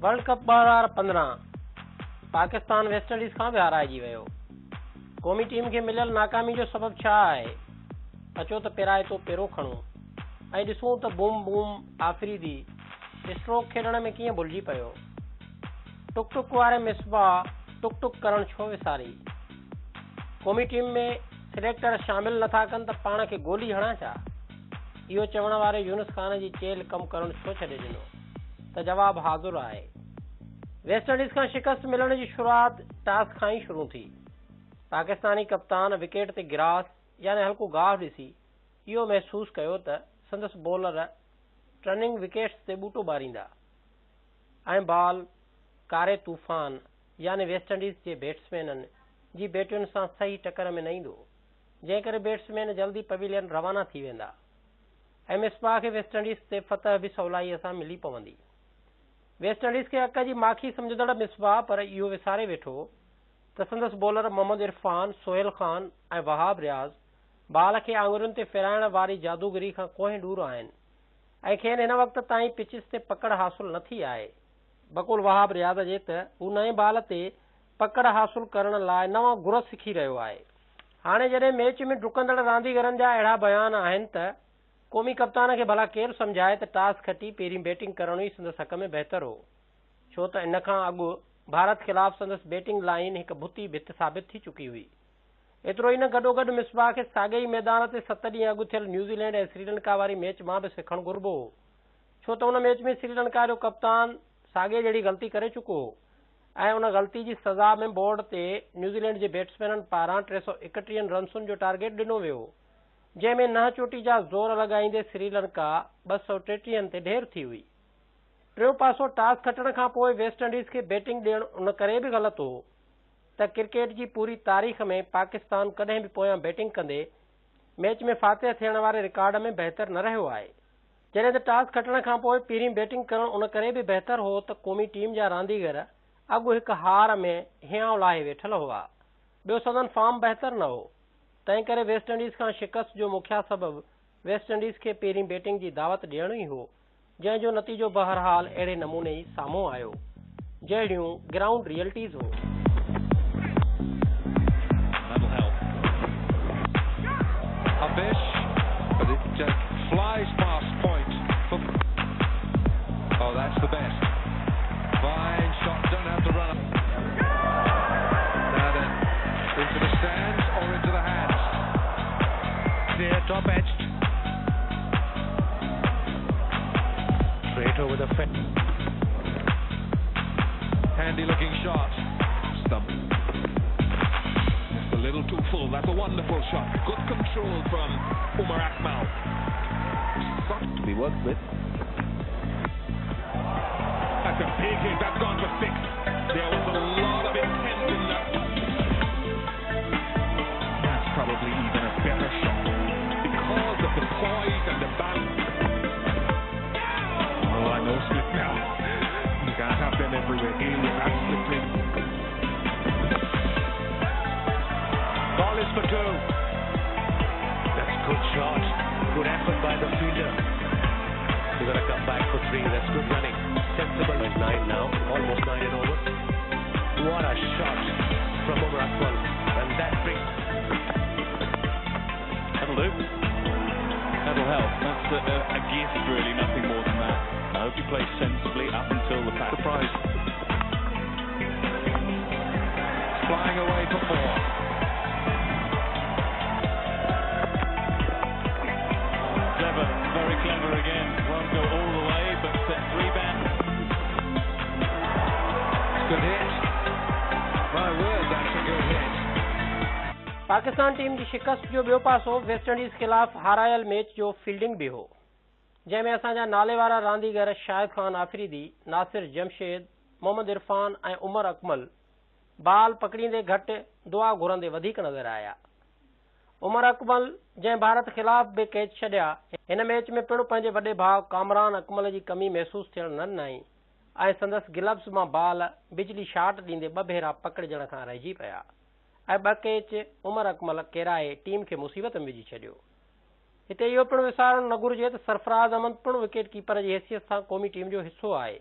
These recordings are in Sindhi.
World cup 2015 Pakistan West Indies کان به هارائجي ويو. قومي ٽيم کي مليل ناڪامي جو سبب ڇا آهي؟ اچو ته پيرائتو پيرو کڻون ۽ ڏسون ته بوم بوم آفريدي اسٽروڪ کيڏڻ ۾ ڪيئن ڀلجي پيو. ٽڪ ٽڪ واري مصباح ٽڪ ٽڪ ڪرڻ ڇو وساري؟ قومي ٽيم ۾ سليڪٽر شامل نٿا ڪن ته پاڻ کي گولي هڻان ڇا؟ اهو چوڻ واري يونس خان جي چيلهه ڪم ڪرڻ ڇو ڇڏي ڏنو؟ ته جواب حاضر آهي. ويسٽ انڊيز کان شڪست ملڻ جي شروعات ٽاس کان ئي شروع ٿي. پاڪستاني ڪپتان وڪيٽ تي گراس يعني هلڪو گاهه ڏسي اهو محسوس ڪيو ته سندس بالر ٽرننگ وڪيٽس تي ٻوٽو ٻاريندا ۽ بال ڪاري طوفان يعني ويسٽ انڊيز جي بيٽسمينن جي بيٽن سان صحيح ٽڪر ۾ نه ايندو، جنهن ڪري بيٽسمين جلدي پويلين روانا ٿي ويندا ۽ مصباح کي ويسٽ انڊيز تي فتح به سولائيء سان ملي پوندي. ويسٽ انڊيز کي اڪ جي ماکي سمجهندڙ مصباح پر اهو وساري ويٺو ته سندس بالر محمد عرفان، سهيل خان ۽ وهاب رياض بال کي آڱرين تي ڦيرائڻ واري جادوگري کان ڪوهين ڏور آهن ۽ کين هن وقت تائين پچز تي پڪڙ حاصل نه ٿي آهي. بقول وهاب رياض جي ته هو نئين بال تي پڪڙ حاصل ڪرڻ لاء نوان گر سکي رهيو آهي. هاڻي جڏهن ميچ ۾ ڊڪندڙ رانديگرن جا اهڙا بيان آهن ته قومي ڪپتان کي ڀلا ڪير سمجهائي ته ٽاس کٽي پهرين بيٽنگ ڪرڻ ئي سندس حق ۾ بهتر هو ڇو ته ان کان اڳ ڀارت خلاف سندس بيٽنگ لائين هڪ ڀتي ڀت ثابت ٿي چڪي هئي. ايترو ئي نه گڏوگڏ مصباح کي ساڳئي ئي ميدان تي ست ڏينهن اڳ ٿيل نيوزيلينڊ ۽ سريلنڪا واري ميچ مان به سکڻ گهربو هو ڇو ته ان ميچ ۾ سريلنڪا جو ڪپتان ساڳئي جهڙي غلطي ڪري چڪو هو ۽ ان غلطي جي سزا ۾ بورڊ تي نيوزيلينڊ جي بيٽسمينن پاران 331 رنسن جو ٽارگيٽ ڏنو ويو هو جنهن ۾ ننهن چوٽي جا زور لڳائيندي سريلنڪا 233 تي ڍير ٿي هئي. ٽيون پاسو ٽاس کٽڻ کانپوء ويسٽ انڊيز کي بيٽنگ ڏيڻ ان ڪري به غلط هو ته ڪرڪيٽ جي پوري تاريخ ۾ پاڪستان ڪڏهن به پويان بيٽنگ ڪندي ميچ ۾ فاتح ٿيڻ واري رڪارڊ ۾ بهتر نه رهيو آهي. جڏهن ته ٽاس کٽڻ کانپوء پهرين بيٽنگ ڪرڻ ان ڪري به بهتر هو ته قومي ٽيم جا رانديگر اڳ هڪ هار ۾ هيانء لاهي ويٺل هئا، ٻيو سندن فارم بهتر نه هو، تنهن ڪري ويسٽ انڊيز کان شڪست جو مکيه سبب ويسٽ انڊيز کي پهرين بيٽنگ جي دعوت ڏيڻ ئي هو، جنهن جو نتيجو بهرحال اهڙي نموني ئي سامهون آيو، جهڙيون گرائونڊ ريئلٽيز هيون. That'll help. A fish, but it flies past point. For... Oh, that's the best. Fine shot, don't have to run up. Now then, into the stands or into the hands. Clear, top edged. Straight over the fence. Handy looking shot. Stump. Just a little too full. That's a wonderful shot. Good control from Umar Akmal. To be worked with. That's a big hit. That's gone for six. There was a lot of intent in that. That's probably even a better shot because of the poise and the balance. Oh, I know slip now. You can't have them everywhere. Gail with that slipped in. Ball is for two. That's good shot. Good effort by the fielder. They're going to come back for three. That's good running. Sensible at 9 now. Almost 9 and over. What a shot from Umar Akmal. And that brings... That'll do. That'll help. That's a gift, really. Nothing more than that. I hope he plays sensibly up until the pack. Surprise. Flying away for four. Clever, very clever again. Won't go all the way, but three back. Good hit. My word, that's a good hit. Pakistan team جي شڪست جو ٻيو پاسو ويسٽ انڊيز خلاف هارايل ميچ جو فيلڊنگ به هو، جنهن ۾ اسان جا ناليوارا رانديگر شاهد خان آفريدي، ناصر جمشيد، محمد عرفان ۽ عمر اڪمل بال پڪڙيندي گهٽ، دعا گهرندي وڌيڪ نظر آيا. عمر اڪمل جنهن ڀارت خلاف به ڪيچ ڇڏيا، هن ميچ ۾ پڻ پنهنجي وڏي ڀاء ڪامران اڪمل جي ڪمي محسوس ٿيڻ نه ڏنائين ۽ سندس گلوز مان بال بجلي شاٽ ڏيندي ٻه ڀيرا پڪڙجڻ کان رهجي پيا ۽ ٻه ڪيچ عمر اڪمل ڪيرائي ٽيم کي مصيبت ۾ وجهي ڇڏيو. هتي اهو پڻ وسارڻ نه گهرجي ته سرفراز احمد پڻ وڪيٽ ڪيپر جي حيثيت سان قومي ٽيم جو حصو آهي.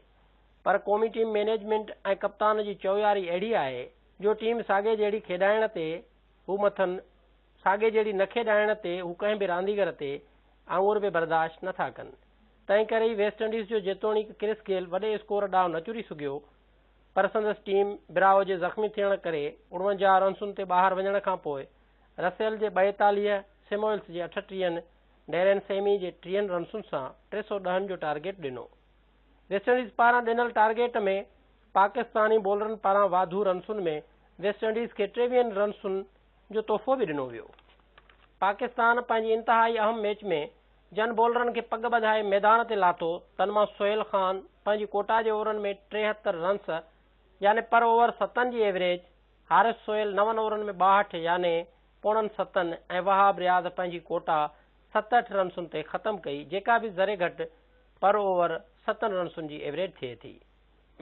پر قومي ٽيم مئنيجمينٽ ۽ ڪپتان جي چوياري اهڙي آهي جو ٽيم ساڳي جهڙي کيڏائڻ تي هو مٿن ساڳي جهڙي نه کيڏائڻ تي هو ڪنهن به رانديگر تي آڱر به برداشت نه ٿا ڪن. تنهن ڪري ئي ويسٽ انڊيز جو جيتوڻيڪ ڪرس گيل وڏي اسڪور ڏانهن نه چري سگهيو پر سندس ٽيم براوو جي زخمي ٿيڻ ڪري 49 رنسن تي ٻاهر وڃڻ کانپوء رسيل جي 42، سيموئلز جي 38، ڊيرين سيمي جي 30 رنسن سان 310 جو ٽارگيٽ ڏنو. ويسٽ انڊيز پاران ڏنل ٽارگيٽ ۾ پاڪستاني بولرن پاران واڌو رنسن ۾ ويسٽ انڊيز کي 23 رنسن جو تحفو به ڏنو ويو. پاڪستان پنهنجي انتهائي اهم ميچ ۾ جن بولرن کي پڳ ٻڌائي ميدان تي لاٿو تن مان سهيل خان پنهنجي ڪوٽا جي اوورن ۾ 73 رنس يعني پر اوور 7 جي ايوريج، حارث سهيل 9 اوورن ۾ 62 يعني پوڻن 7 ۽ وهاب رياض پنهنجي ڪوٽا 7-8 رنسن تي ختم ڪئي جيڪا به ذري گهٽ پر اوور 7 رنسن جي ايوريج ٿئي ٿي.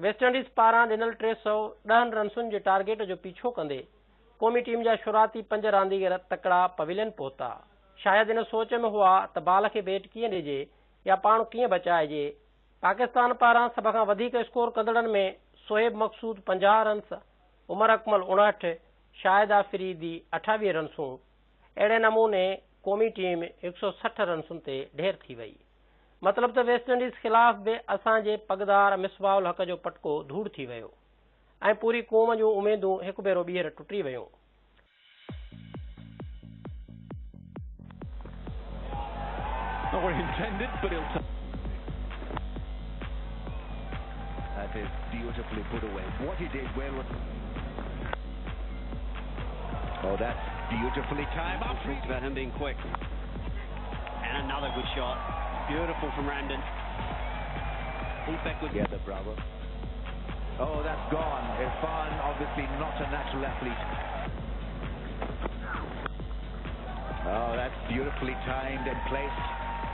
ويسٽ انڊيز پاران ڏنل 310 رنسن جي ٽارگيٽ جو پيڇو ڪندي قومي ٽيم جا شروعاتي 5 رانديگر تڪڙا پويلين پهتا. شايد ان سوچ ۾ هئا ته بال کي بيٽ ڪيئن ڏجي يا پاڻ ڪيئن بچائجي. پاڪستان پاران سڀ کان وڌيڪ اسڪور ڪندڙن ۾ صهيب مقصود 50 رنس، عمر اڪمل 59، شاهد آفريدي 28 رنسون. اهڙي نموني قومي ٽيم 160 رنسن تي ڍير ٿي وئي. مطلب ته ويسٽ انڊيز خلاف به اسان جي پڳدار مصباح الحق جو پٽڪو ڌوڙ ٿي ويو ۽ پوري قوم جون اميدون هڪ ڀيرو ٻيهر ٽٽي ويون. Not what he intended, but he'll That is beautifully put away. What he did well. Oh, that's beautifully timed. Talked about him being quick. And another good shot. Beautiful from Ramdin. He's back with Yeah, the Bravo. Oh, that's gone. Irfan, obviously not a natural athlete. Oh, that's beautifully timed and placed.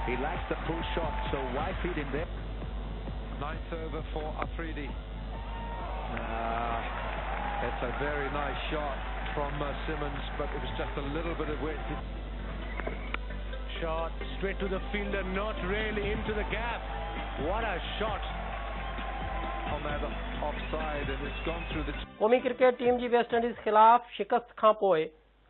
He likes the pull shot, so why feed him there? Ninth over for Afridi. It's a very nice shot from Simmons, but it was just a little bit of width. Shot straight to the fielder, not really into the gap. What a shot. On that offside, and it's gone through the قومي ڪرڪيٽ ٽيم جي ويسٽ انڊيز خلاف شڪست کان پوء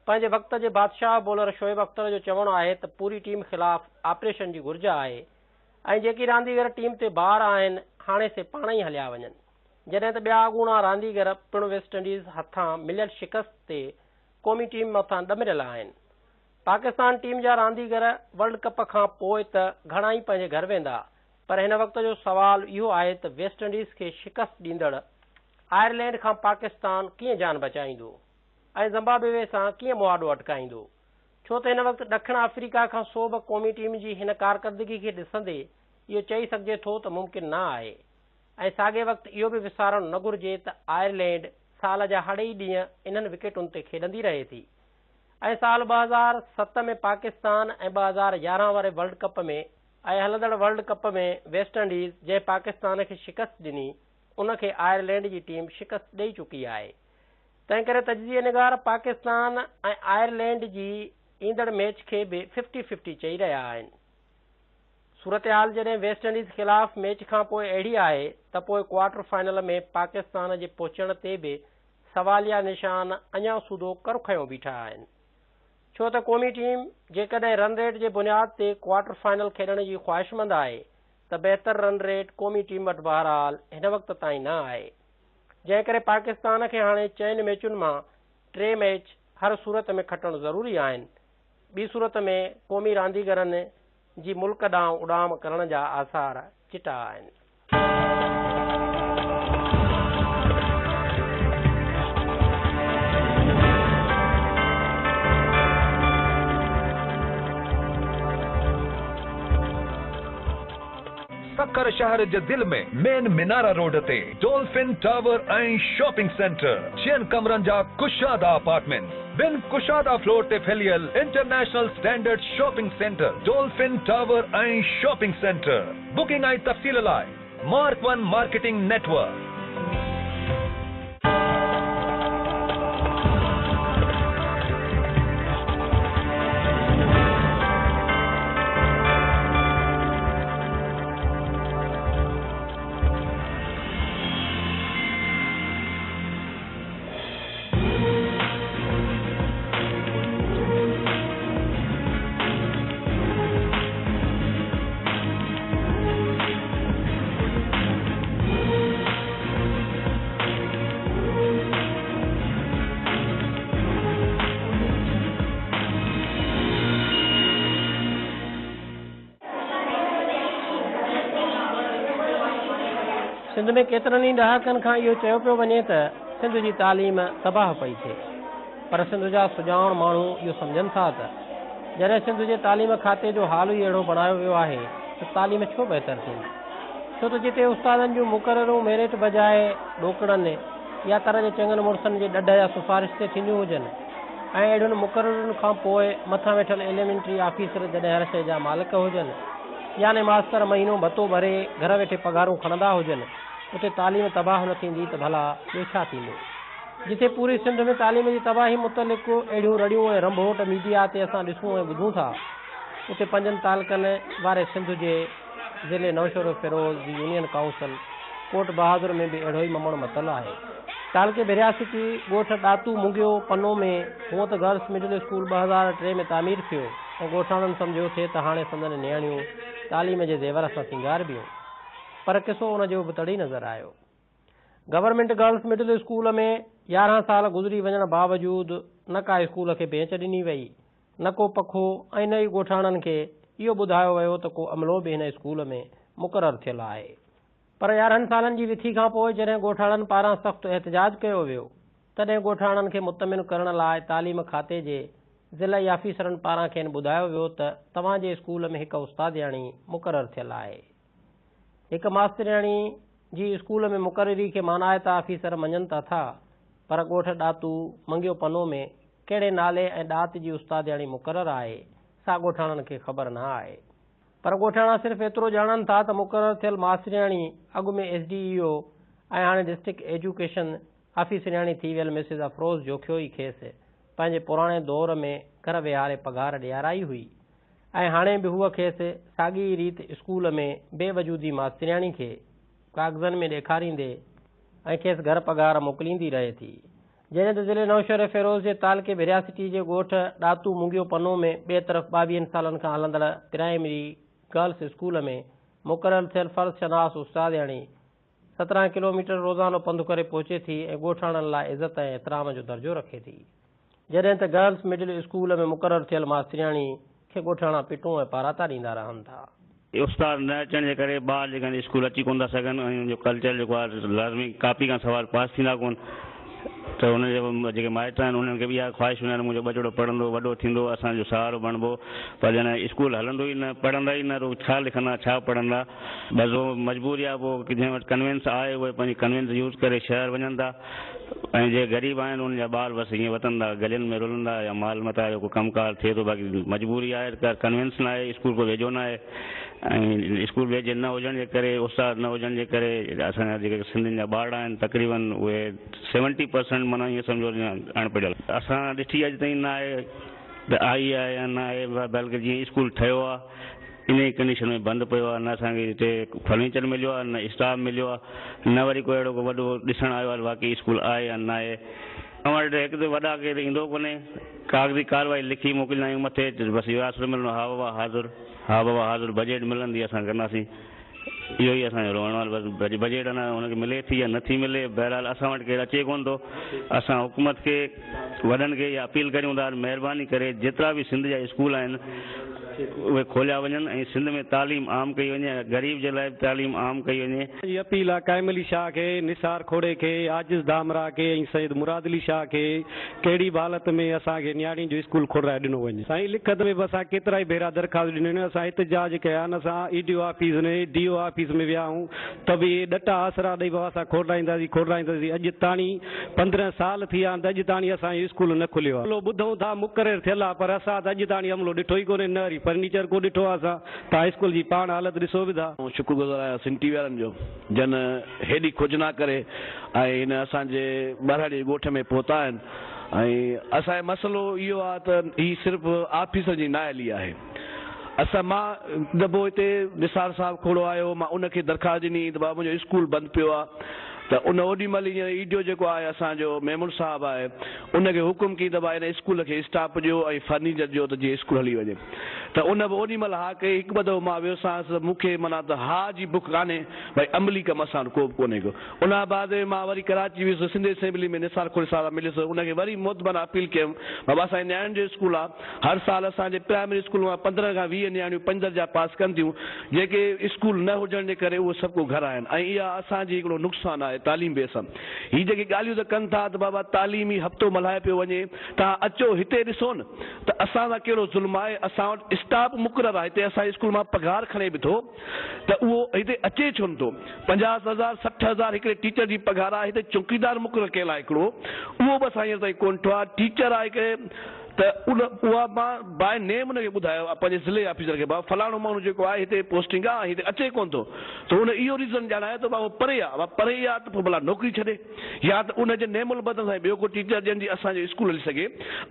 پنهنجي وقت جي بادشاهه بولر شعيب اختر جو چوڻ آهي ته پوري ٽيم خلاف آپريشن جي گهرج آهي ۽ جيڪي رانديگر ٽيم تي بار آهن هاڻي سي پاڻ ئي هليا وڃن. جڏهن ته ٻيا اڳوڻا رانديگر پڻ ويسٽ انڊيز هٿان مليل شڪست تي قومي ٽيم مٿان ڏمريل آهن. پاڪستان ٽيم جا رانديگر ورلڊ ڪپ کان پوء ته گهڻا ئي پنهنجي گهر ويندا پر هن وقت جو سوال اهو آهي ته ويسٽ انڊيز کي شڪست ڏيندڙ آئرلينڊ کان پاڪستان ڪيئن جان بچائيندو ۽ زمبابوي سان ڪيئن مهاڏو اٽڪائيندو، ڇو ته هن وقت ڏکڻ آفريڪا کان سوڀ قومي ٽيم جي هن ڪارڪردگي کي ڏسندي اهو چئي سگهجي ٿو ته ممڪن نه آهي ۽ ساڳئي وقت اهو به وسارڻ نه گهرجي ته آئرلينڊ سال جا هڙئي ڏينهن انهن وڪيٽن تي کيڏندي رهي ٿي ۽ سال 2007 ۾ پاڪستان ۽ 2011 واري ورلڊ ڪپ ۾ ۽ هلندڙ ورلڊ ڪپ ۾ ويسٽ انڊيز جنهن پاڪستان کي شڪست ڏني ان کي آئرلينڊ جي ٽيم شڪست ڏئي چڪي آهي. تنهن ڪري تجزيه نگار پاڪستان ۽ آئرلينڊ جي ايندڙ ميچ کي به 50-50 چئي رهيا آهن. صورتحال جڏهن ويسٽ انڊيز خلاف ميچ کان پوء اهڙي آهي ته پوء ڪوارٽر فائنل ۾ پاڪستان جي پهچڻ تي به سواليا نشان اڃا سوڌو ڪر کنيو بيٺا آهن. ڇو ته قومي ٽيم جيڪڏهن رن ريٽ جي بنياد تي ڪوارٽر فائنل کيڏڻ جي خواهشمند آهي ته بهتر رن ريٽ قومي ٽيم وٽ بهرحال هن وقت تائين نه آهي. جنهن ڪري پاڪستان کي هاڻي 4 ميچن مان 3 ميچ هر صورت ۾ کٽڻ ضروري آهن. ٻي صورت ۾ قومي رانديگرن جي ملڪ ڏانهن اڏام ڪرڻ جا آثار چٽا آهن. سکر شهر جي دل ۾ مين منارا روڊ تي ڊولفن ٽاور ۽ شاپنگ سينٽر، 6 ڪمرن جا ڪشادا اپارٽمينٽس، 2 ڪشادا فلور تي ڦهليل international standard shopping centre, Dolphin Tower ۽ shopping centre. Booking ۽ تفصيل لاءِ مارڪ 1 مارڪيٽنگ نيٽورڪ. سنڌ ۾ ڪيترن ئي ڏهاڪن کان اهو چيو پيو وڃي ته سنڌ جي تعليم تباهه پئي ٿئي پر سنڌ جا سڄاڻ ماڻهو اهو سمجهن ٿا ته جڏهن سنڌ جي تعليم کاتي جو حال ئي اهڙو بڻايو ويو آهي ته تعليم ڇو بهتر ٿيندي؟ ڇو ته جتي استادن جون مقررون ميرٽ بجاء ڏوڪڙن يا تر جي چڱن مڙسن جي ڏڍ يا سفارش تي ٿينديون هجن ۽ اهڙين مقررين کان پوء مٿان ويٺل ايليمينٽري آفيسر جڏهن هر شيء جا مالڪ هجن يعني ماستر مهينو ڀتو ڀري گهر ويٺي پگهارون کڻندا هجن، اتي تعليم تباهه نه ٿيندي ته ڀلا ٻيو ڇا ٿيندو؟ جتي پوري سنڌ ۾ تعليم جي تباهي متعلق اهڙيون رڙيون ۽ رنڀوٽ ميڊيا تي اسان ڏسون ۽ ٻڌون ٿا، اتي پنجن تعلقن واري سنڌ جي ضلعي نوشهروفيروز جي يونين ڪائونسل ڪوٽ بهادر ۾ به اهڙو ئي ممڻ متل آهي. تعلقي ڀرياسٽي ڳوٺ ڏاتو منگيو پنو ۾ هونء ته گرلس مڊل اسڪول 2003 ۾ تعمير ٿيو ۽ ڳوٺاڻن سمجهيو ٿي ته هاڻي سندن نياڻيون تعليم جي زيور سان سينگاربيون پر قصو ان جو ابتڙ ئي نظر آيو. گورنمينٽ گرلس مڊل اسڪول ۾ 11 سال گذري وڃڻ باوجود نه ڪا اسڪول کي بينچ ڏني وئي، نه ڪو پکو ۽ نه ئي ڳوٺاڻن کي اهو ٻڌايو ويو ته ڪو عملو به هن اسڪول ۾ مقرر ٿيل آهي. پر 11 سالن جي وٿي کان پوء جڏهن ڳوٺاڻن پاران سخت احتجاج ڪيو ويو، تڏهن ڳوٺاڻن کي مطمئن ڪرڻ لاء تعليم کاتي جي ضلعي آفيسرن پاران کين ٻڌايو ويو ته توهان جي اسڪول ۾ هڪ استادياڻي مقرر ٿيل آهي. هڪ ماسترياڻي جي اسڪول ۾ مقرري کي مانائتا آفيسر مڃن ته ٿا، پر ڳوٺ ڏاتو منگيو پنو ۾ ڪهڙي نالي ۽ ڏات جي استادياڻي مقرر آهي، سا ڳوٺاڻن کي خبر نه آهي. پر ڳوٺاڻا صرف ايترو ڄاڻن ٿا ته مقرر ٿيل ماسترياڻي اڳ ۾ ايس ڊي اي او ۽ هاڻي ڊسٽرڪٽ ايجوڪيشن آفيسرياڻي ٿي ويل مسز افروز جوکيو ئي کيس پنهنجي پراڻي دور ۾ گهر ويهاري پگهار ڏيارائي هئي ۽ هاڻي به هوء کيس ساڳي ئي ريت اسڪول ۾ بي وجودي ماسترياڻي کي ڪاغذن ۾ ڏيکاريندي ۽ کيس گهر پگهار موڪليندي رهي ٿي. جڏهن ته ضلعي نوشهروفيروز جي تعلقي ڀرياسٽي جي ڳوٺ ڏاتو مونگيو پنو ۾ ٻئي طرف 22 سالن کان هلندڙ پرائمري گرلس اسڪول ۾ مقرر ٿيل فرض شناس استادياڻي 17 ڪلوميٽر روزانو پنڌ ڪري پهچي ٿي ۽ ڳوٺاڻن لاء عزت ۽ احترام جو درجو رکي ٿي. جڏهن ته گرلس مڊل اسڪول ۾ مقرر ٿيل ماسترياڻي کي ڳوٺاڻا پٽون ۽ پاراتا ڏيندا رهن ٿا. استاد نه اچڻ جي ڪري ٻار جيڪي آهن اسڪول اچي ڪونه ٿا سگهن ۽ ان جو ڪلچر جيڪو آهي لازمي ڪاپي کان سواء پاس ٿيندا ڪونه ته ان جي جيڪي مائٽ آهن انهن کي به اها خواهش هوندي آهي ته منهنجو ٻچڙو پڙهندو وڏو ٿيندو اسان جو سهارو بڻبو پر جڏهن اسڪول هلندو ئي نه پڙهندا ئي نه ته ڇا لکندا ڇا پڙهندا بس اهو مجبوري آهي پوء جنهن وٽ ڪنوينس آهي اهي پنهنجي ڪنوينس يوز ڪري شهر وڃن ٿا ۽ جي غريب آهن انهن جا ٻار بس ائين وتن ٿا گلين ۾ رلندا يا مال متاع جو ڪو ڪم ڪار ٿئي ٿو باقي مجبوري آهي ته ڪنوينس نه آهي اسڪول ڪو ويجهو نه آهي ۽ اسڪول ويجهي نه هجڻ جي ڪري استاد نه هجڻ جي ڪري اسان جا جيڪي سنڌين جا ٻارڙا آهن تقريبن اهي سيونٽي پرسنٽ معنيٰ ائين سمجهو اڻ پڙهيل اسان ڏٺي اڄ تائين نه آهي ته آئي آهي يا نه آهي بلڪه جيئن اسڪول ٺهيو آهي انهيء ڪنڊيشن ۾ بند پيو آهي، نه اسان کي هتي فرنيچر مليو آهي، نه اسٽاف مليو آهي، نه وري ڪو اهڙو ڪو وڏو ڏسڻ آيو آهي ته واقعي اسڪول آهي يا ناهي. اسان وٽ هڪ ته وڏا ڪير ايندو ڪونهي، ڪاغذي ڪارروائي لکي موڪليندا آهيون مٿي بس اهو آسرو ملندو ها بابا حاضر، ها بابا حاضر بجيٽ ملندي اسان ڪنداسين. اهو ئي اسان جو روئڻ وارو بس بجيٽ اڃا هن کي ملي ٿي يا نٿي ملي بهرحال اسان وٽ ڪير اچي ڪونه ٿو اسان حڪومت کي وڏن کي اها اپيل ڪريون ٿا مهرباني ڪري جيترا به سنڌ جا اسڪول آهن اهي کوليا وڃن ۽ سنڌ ۾ تعليم عام ڪئي وڃي ۽ غريب جي لاء به تعليم عام ڪئي وڃي. جي اپيل آ قائم علي شاهه کي، نثار کوڙي کي، عاجز ڌامراهه کي ۽ سيد مراد علي شاهه کي ڪهڙي به حالت ۾ اسان کي نياڻين جو اسڪول کولرائي ڏنو وڃي. سائين لکت ۾ به اسان ڪيترائي ڀيرا درخواست ڏنيون آهن، اسان احتجاج ڪيا آهن، اسان A D O office ۾ D O office ۾ ويا آهيون ته به اهي ڏٽا آسرا ڏئي بابا اسان کولرائينداسين کولرائينداسين اڄ تاڻي 15 سال ٿي ويا آهن ته اڄ تاڻي اسان جو اسڪول نه کليو آهي. عملو ٻڌون ٿا مقرر ٿيل آهي پر اسان ته اڄ تاڻي عملو ڏٺو ئي ڪونهي نه وري فرنيچر ڪو ڏٺو آهي اسان. توهان اسڪول جي پاڻ حالت ڏسو به ٿا. آئون شڪر گذار آهيان سنڌ ٽي وي وارن جو جن هيڏي کوجنا ڪري ۽ هن اسان جي ٻهراڙي جي ڳوٺ ۾ پهتا آهن ۽ اسان جو مسئلو اهو آهي ته هي صرف آفيسرن جي نااهلي آهي اسان مان هڪ دفعو هتي نثار صاحب کوڙو آيو مان ان کي درخواست ڏني ته بابا منهنجو اسڪول بند پيو آهي ته ان اوڏي مهل هينئر اي ڊي او جيڪو آهي اسان جو ميمڻ صاحب آهي ان کي حڪم ڪيائين ته بابا هن اسڪول کي اسٽاف ڏيو ۽ فرنيچر ڏيو ته جيئن اسڪول هلي وڃي. ته ان به اوڏي مهل ها ڪئي. هڪ ٻه دفعو مان ويوسانس ته مون کي معنيٰ ته ها جي بک ڪانهي، ڀئي عملي ڪم اسان وٽ ڪو به ڪونهي ڪو. ان کان بعد ۾ مان وري ڪراچي ويس، سنڌ اسيمبلي ۾ نثار کوڙي صاحب سان مليس، ان کي وري مؤدبانه اپيل ڪيم، بابا اسان جي نياڻين جو اسڪول آ، هر سال اسان جي پرائمري اسڪول مان 15 کان 20 نياڻيون پنج درجا پاس ڪن ٿيون، جيڪي اسڪول نه هجڻ جي ڪري اهي سڀ ڪو گهر آهن ۽ اها اسان جي هڪڙو نقصان آهي تعليم به اسان هي جيڪي ڳالهيون ته ڪن ٿا ته بابا تعليمي هفتو ملهايو پيو وڃي توهان اچو هتي ڏسو نه ته اسان سان ڪهڙو ظلم آهي اسان وٽ اسٽاف مقرر آهي هتي اسان جي اسڪول مان پگهار کڻي به ٿو ته اهو هتي اچي ڇو نه ٿو 50 هزار 60 هزار هڪڙي ٽيچر جي پگهار آهي هتي چوڪيدار مقرر ڪيل آهي هڪڙو اهو به اسان هينئر تائين ڪونه ٺهيو آهي ٽيچر آهي هڪ ته ان اها مان باء نيم ان کي ٻڌايو پنهنجي ضلعي آفيسر کي بابا فلاڻو ماڻهو جيڪو آهي هتي پوسٽنگ آهي ۽ هتي اچي ڪونه ٿو ته ان اهو ريزن ڄاڻايو ته بابا پري آهي بابا پري آهي ته پوء ڀلا نوڪري ڇڏي يا ته ان جي نعم البدل سان ٻيو ڪو ٽيچر ڏين جي اسان جو اسڪول هلي سگهي.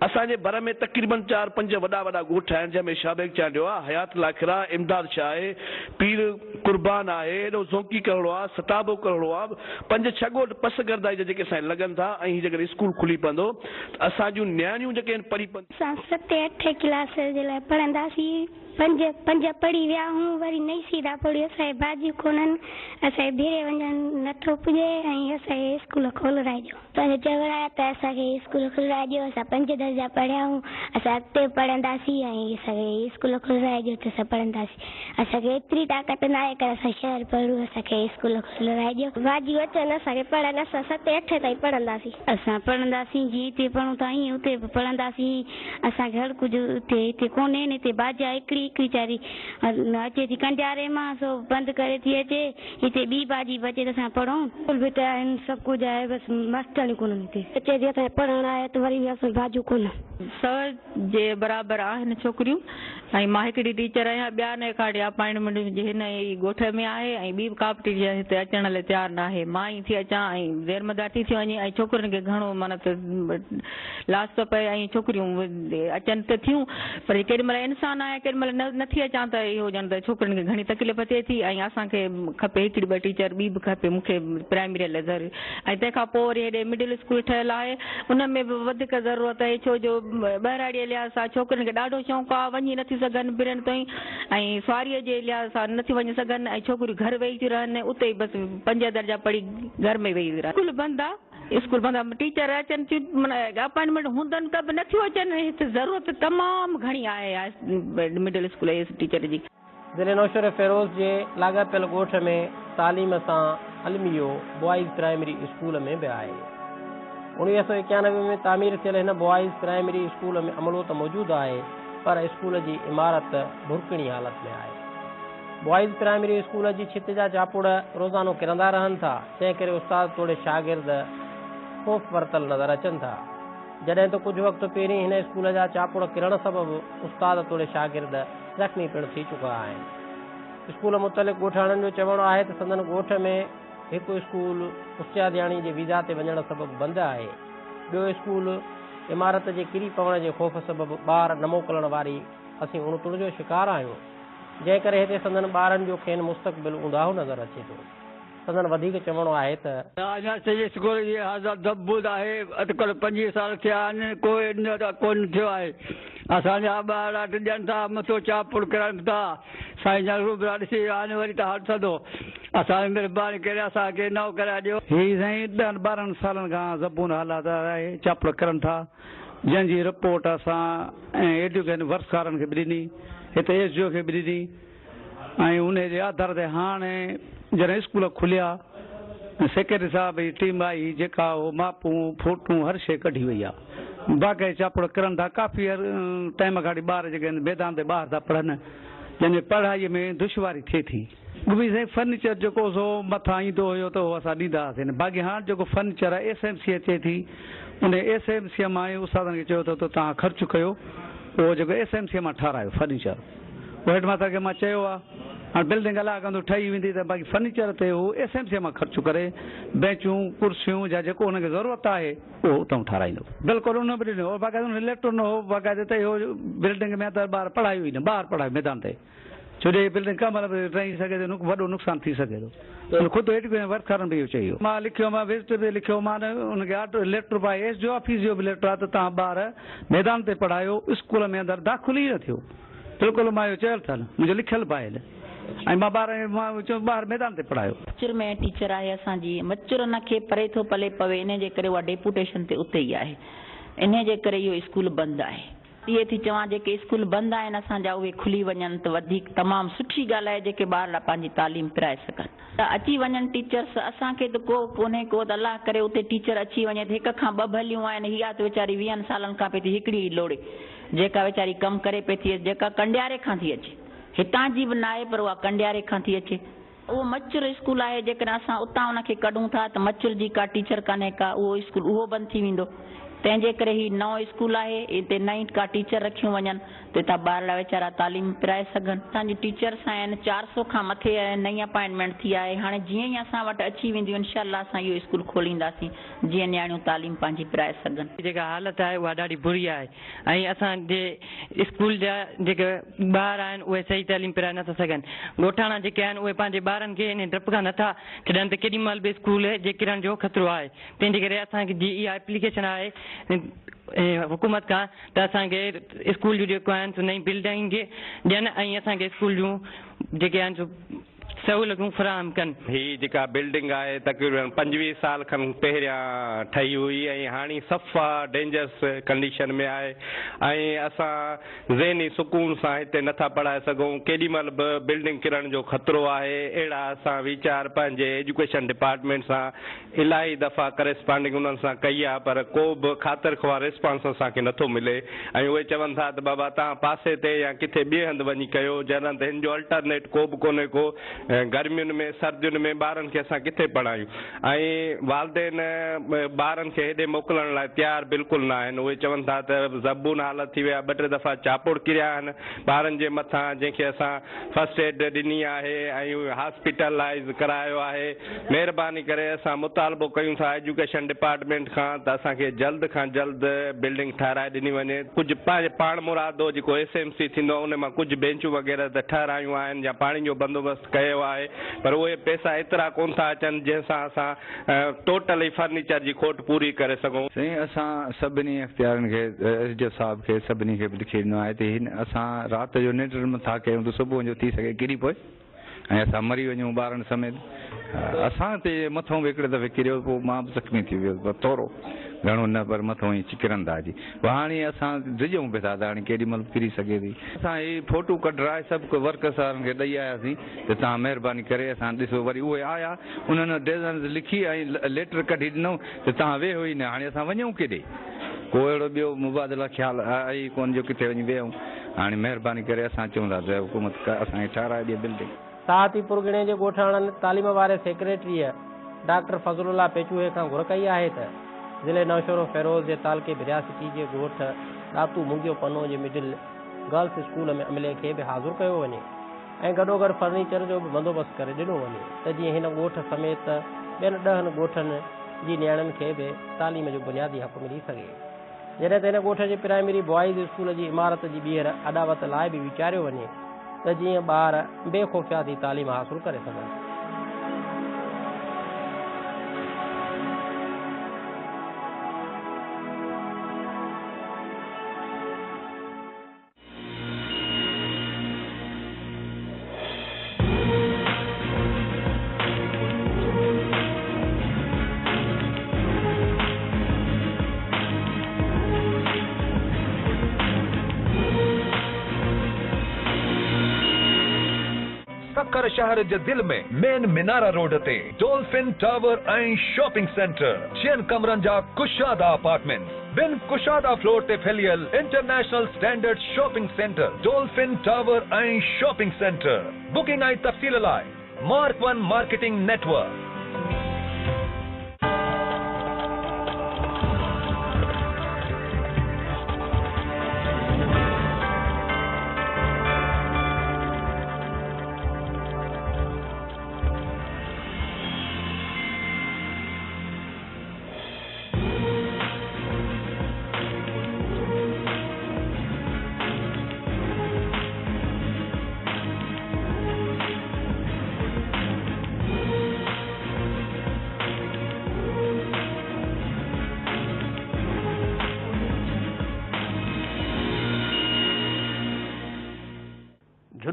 اسان جي ڀر ۾ تقريبن چار پنج وڏا وڏا ڳوٺ آهن جنهن ۾ شاهه بيگ چانڊيو آهي، حيات لاکرا، امداد شاهه آهي، پير قربان آهي، هيڏو زونڪي ڪرهڙو آهي، ستابو ڪرهڙو آهي، پنج ڇهه ڳوٺ پس گردائي جا جيڪي اسان کي لڳن ٿا ۽ هي جيڪڏهن اسڪول کلي پوندو ته اسان جون نياڻيون جيڪي آهن پڙهي اسان ستين اٺين ڪلاس جي لاء پڙهنداسين. پنج پنج پڙهي ويا هون وري نئين سيڌا پڙهي اسان کي باجيون ڪونهن اسان کي ڀيري وڃڻ نٿو پڄي ۽ اسان کي اسڪول کولرائجو. اسان جو چوڻ آهي ته اسان کي اسڪول کولرائي ڏيو اسان پنج درجا پڙهيا آهيون اسان اڳتي به پڙهنداسين ۽ اسان کي اسڪول کولرائي ڏيو ته اسان پڙهنداسين اسان کي ايتري طاقت ناهي ڪر اسان شهر پڙهون اسان کي اسڪول کولرائي ڏيو. باجيون اچن اسان کي پڙهن اسان ستين اٺين تائين پڙهنداسين. اسان پڙهنداسين جيئن هتي پڙهون ٿا ائين اتي به پڙهنداسين اسان کي هر ڪجهه اتي هتي ڪونهي نه هتي باجا هڪڙي هڪ ويچاري اچي ٿي ڪنڊياري مان سو بند ڪري ٿي اچي هتي ٻي باجي به اچي ته اسان پڙهون. اسڪول به ته آهن سڀ ڪجهه آهي بس ماسترياڻيون ڪونهن هتي. اچي ٿي اسان کي پڙهڻ آهي ته وري به اسان کي باجيون ڪونهن. 100 جي برابر آهن ڇوڪريون ۽ مان هڪڙي ٽيچر آهيان ٻيا نه ڪاڙي اپائنٽمينٽ منهنجي هن ئي ڳوٺ ۾ آهي ۽ ٻي به ڪا به ٽيچر هتي اچڻ لاء تيار ناهي مان ئي ٿي اچان ۽ زيرمدار ٿي ٿي وڃي ۽ ڇوڪرين کي گهڻو معنيٰ ته لاس ٿو پئي ۽ ڇوڪريون اچن ته ٿيون پر ڪيڏي مهل انسان آهيان ڪيڏي مهل نه ٿي اچان ته اهو ڄڻ ته ڇوڪرين کي گهڻي تڪليف ٿئي ٿي ۽ اسان کي کپي هڪڙي ٻه ٽيچر ٻي به کپي مون کي پرائمري لاء ضروري ۽ تنهن کان پوء وري هيڏي مڊل اسڪول ٺهيل آهي ان ۾ به وڌيڪ ضرورت آهي ڇو جو ٻهراڙيء جي لحاظ سان ڇوڪرين کي ڏاڍو شوق آهي وڃي نٿيون سگهن پرين تائين ۽ سواريء جي لحاظ سان نٿيون وڃي سگهن ۽ ڇوڪريون گهر ويهي ٿيون رهن اتي ئي بس پنج درجا پڙهي گهر ۾ ويهي رهن. اسڪول بند آهي اسڪول بند آهي ٽيچر اچن ٿيون معنيٰ اپائنٽمينٽ هوندن ته به نٿيون اچن هتي ضرورت تمام گهڻي آهي مڊل اسڪول جي ٽيچر جي. ضلعي نوشهروفيروز جي لاڳاپيل ڳوٺ ۾ تعليم سان الميو بوائز پرائمري اسڪول ۾ به آهي. 1991 ۾ تعمير ٿيل هن بوائز پرائمري اسڪول ۾ عملو ته موجود آهي پر اسڪول جي عمارت ڀرڪڻي حالت ۾ آهي. بوائز پرائمري اسڪول جي ڇت جا چاپڙ روزانو ڪرندا رهن ٿا جنهن ڪري استاد توڙي شاگرد خوف ورتل نظر اچن ٿا. جڏهن ته ڪجهه وقت پهرين هن اسڪول جا چاپڙ ڪرڻ سبب استاد توڙي شاگرد زخمي پڻ ٿي چڪا آهن. اسڪول متعلق ڳوٺاڻن جو چوڻ آهي ته سندن ڳوٺ ۾ هڪ اسڪول استادياڻي جي ويزا تي وڃڻ سبب بند آهي، ٻيو اسڪول عمارت جي ڪري پوڻ جي خوف سبب ٻار نه موڪلڻ واري اسين اڻتڻ جو شڪار آهيون، جنهن ڪري هتي سندن ٻارن جو کين مستقبل اونداهو نظر اچي ٿو. سندن وڌيڪ چوڻ آهي ته. اڃا سڄي اسڪول جي حالت زبون آهي، اٽڪل 25 سال ٿيا آهن، ڪو ڪونه ٿيو آهي. اسان جا ٻارڙا ڊڄن ٿا، مٿو چاپڙ ڪرن ٿا. سائين جا روبرا ڏسي ويا آهن وري ته حال ٿڌو. اسان جي مھرباني ڪري اسان کي نئون ڪرائي ڏيو. هي سائين ڏهن ٻارهن سالن کان زبون حالات آهي، چاپڙ ڪرن ٿا، جنهن جي رپورٽ اسان ايڊيوڪيشن ورڪس وارن کي به ڏني، هتي ايس ڊي او کي به ڏني. ۽ انهي جي آڌار تي هاڻي جڏهن اسڪول کليا ۽ سيڪريٽري صاحب جي ٽيم آئي جيڪا اهو ماپون فوٽون هر شيء ڪڍي وئي آهي باقي چاپڙ ڪرن ٿا ڪافي ٽائيم کان وٺي ٻار جيڪي آهن ميدان تي ٻاهر ٿا پڙهن جنهن جي پڙهائي ۾ دشواري ٿئي ٿي. اڳ ۾ سائين فرنيچر جيڪو سو مٿان ايندو هيو ته اهو اسان ڏيندا هئاسين باقي هاڻ جيڪو فرنيچر آهي ايس ايم سي اچي ٿي انهي ايس ايم سي مان ئي استادن کي چيو اٿو ته توهان خرچ ڪيو اهو جيڪو ايس ايم سي مان ٺهرايو فرنيچر. هيڊ ماستر کي مان چيو آ هاڻ بلڊنگ الله ڪندو ٺهي ويندي ته باقي فرنيچر تي هو ايس ايم سي مان خرچ ڪري بينچون ڪرسيون جا جيڪو هن کي ضرورت آهي اهو اتان ٺهرائيندو. بلڪل ان به ڏنو هو باقاعده ان ليٽر ڏنو هو باقاعده ته اهو بلڊنگ ۾ اندر ٻار پڙهايو ئي نه ٻاهر پڙهايو ميدان تي ڇو جو هي بلڊنگ ڪنهن مهل به ڊهي سگهي ٿي وڏو نقصان ٿي سگهي ٿو ان خود ايڊيوڪيشن ورڪرن به اهو چئي ويو. مان لکيو مان وزٽ به لکيو مان ان کي آرڊر ليٽر به آهي ايس ڊي او آفيس جو به ليٽر آهي ته توهان ٻار ميدان تي پڙهايو اسڪول ۾ اندر داخل ئي نه ٿيو. بلڪل مان اهو چيل اٿن، منهنجو لکيل به آهي ۽ مان ٻارن مان چيو ٻاهر ميدان تي پڙهايو. مچر ۾ ٽيچر آهي اسان جي مچر ان کي پري ٿو پلي پوي انهي جي ڪري اها ڊيپوٽيشن تي اتي ئي آهي انهي جي ڪري اهو اسڪول بند آهي. اهي ٿي چوان جيڪي اسڪول بند آهن اسان جا اهي کلي وڃن ته وڌيڪ تمام سٺي ڳالهه آهي جيڪي ٻارڙا پنهنجي تعليم پرائي سگهن ته اچي وڃن ٽيچرس اسان کي ته ڪو ڪونهي ڪو ته الله ڪري اتي ٽيچر اچي وڃي ته هڪ کان ٻه ڀليون آهن هيا ته ويچاري ويهن سالن کان پئي ٿي هڪڙي ئي لوڙي جيڪا ويچاري ڪم ڪري پئي ٿي جيڪا ڪنڊياري کان ٿي اچي هتان جي به ناهي پر اها ڪنڊياري کان ٿي اچي. اهو مچر اسڪول آهي جيڪڏهن اسان اتان ان کي ڪڍون ٿا ته مچر جي ڪا ٽيچر ڪانهي ڪا اهو اسڪول اهو بند ٿي ويندو تنهن جي ڪري هي نئون اسڪول آهي اتي نئين ڪا ٽيچر رکيون وڃن ته اتان ٻارڙا ويچارا تعليم پرائي سگهن. اسان جون ٽيچرس آهن 400 کان مٿي نئين اپائنٽمينٽ ٿي آهي هاڻي جيئن ئي اسان وٽ اچي وينديون انشاء الله اسان اهو اسڪول کولينداسين جيئن نياڻيون تعليم پنهنجي پرائي سگهن. جيڪا حالت آهي اها ڏاڍي بري آهي ۽ اسان جي اسڪول جا جيڪي ٻار آهن اهي صحيح تعليم پرائي نٿا سگهن. ڳوٺاڻا جيڪي آهن اهي پنهنجي ٻارن کي انهي ڊپ کان نٿا ڇڏن ته ڪيڏي مهل به اسڪول جي ڪرڻ جو خطرو آهي تنهن جي ڪري اسان جي اها ايپليڪيشن آهي حڪومت کان ته اسان کي اسڪول جون جيڪو آهن سو نئين بلڊنگ ڏين ۽ اسان کي اسڪول جون جيڪي آهن سو سهولتون فراهم ڪن. هي جيڪا بلڊنگ آهي تقريبن 25 سال کن پهريان ٺهي هئي ۽ هاڻي صفا ڊينجرس ڪنڊيشن ۾ آهي ۽ اسان ذهني سڪون سان هتي نٿا پڙهائي سگهون ڪيڏي مهل به بلڊنگ ڪرڻ جو خطرو آهي اهڙا اسان ويچار پنهنجي ايجوڪيشن ڊپارٽمينٽ سان الاهي دفعا ڪريسپانڊنگ انهن سان ڪئي آهي پر ڪو به خاطر خواه ريسپانس اسان کي نٿو ملي ۽ اهي چون ٿا ته بابا توهان پاسي تي يا ڪٿي ٻئي هنڌ وڃي ڪيو جڏهن ته هن جو الٽرنيٽ ڪو به ڪونهي ڪو گرمين ۾ سردين ۾ ٻارن کي اسان ڪٿي پڙهايون ۽ والدين ٻارن کي هيڏي موڪلڻ لاء تيار بلڪل نه آهن اهي چون ٿا ته زبون حالت ٿي وئي آهي ٻه ٽي دفعا چاپوڙ ڪريا آهن ٻارن جي مٿان جنهن کي اسان فرسٽ ايڊ ڏني آهي ۽ هاسپيٽلائيز ڪرايو آهي. مهرباني ڪري اسان مطالبو ڪيون ٿا ايجوڪيشن ڊپارٽمينٽ کان ته اسان کي جلد کان جلد بلڊنگ ٺهرائي ڏني وڃي. ڪجهه پنهنجي پاڻ مرادو جيڪو ايس ايم سي ٿيندو آهي ان مان ڪجهه بينچون وغيره ته ٺهرايون آهن يا پاڻي جو بندوبست ڪيو آهي پر اهي پئسا ايترا ڪونه ٿا اچن جنهن سان اسان ٽوٽل ئي فرنيچر جي کوٽ پوري ڪري سگهون. سائين اسان سڀني اختيارين کي ايس ڊي او صاحب کي سڀني کي به لکي ڏنو آهي ته هن اسان رات جو ننڊ نٿا ڪيون ته صبح جو ٿي سگهي ڪري پوي. ۽ اسان مري وڃون ٻارن سميت. اسان تي مٿئون به هڪڙي دفعي ڪريو پوء مان به زخمي ٿي ويس پر ٿورو گهڻو نه پر مٿئون ائين چڪرندا جي پوء هاڻي اسان ڊڄون به ٿا ته هاڻي ڪيڏي مهل به ڪري سگهي ٿي. اسان هي فوٽو ڪڍرائي سڀ ورڪرس وارن کي ڏئي آياسين ته توهان مهرباني ڪري اسان ڏسو وري اهي آيا انهن ڊزائنز لکي ۽ ليٽر ڪڍي ڏنو ته توهان ويهو ئي نه هاڻي اسان وڃون ڪيڏي ڪو اهڙو ٻيو مبادله خيال آهي ئي ڪونه جو ڪٿي وڃي ويهون. هاڻي مهرباني ڪري اسان چئون ٿا ته حڪومت اسان کي ٺهرائي ڏئي بلڊنگ. ساهتي پرڳڻي جي ڳوٺاڻن تعليم واري سيڪريٽريء ڊاڪٽر فضل الله پيچوهي کان گهر ڪئي آهي ته ضلعي نوشهروفيروز جي تعلقي ڀريا سٽي جي ڳوٺ ڏاتو مونگيو پنو جي مڊل گرلس اسڪول ۾ عملي کي به حاضر ڪيو وڃي ۽ گڏوگڏ فرنيچر جو به بندوبست ڪري ڏنو وڃي ته جيئن هن ڳوٺ سميت ٻين ڏهن ڳوٺن جي نياڻين کي به تعليم جو بنيادي حق ملي سگهي. جڏهن ته هن ڳوٺ جي پرائمري بوائز اسڪول جي عمارت جي ٻيهر اڏاوت لاء به ويچاريو وڃي ته جيئن ٻار بي خوفيا ٿي تعليم حاصل ڪري سگهن. سکر شهر جي دل ۾ مين منارا روڊ تي ڊولفن ٽاور ۽ شاپنگ سينٽر، ڇهن ڪمرن جا ڪشادا اپارٽمينٽس، ٻن ڪشادا فلور تي ڦهليل international standard shopping centre, Dolphin Tower ۽ shopping centre, booking ۽ تفصيل لاء mark one marketing network.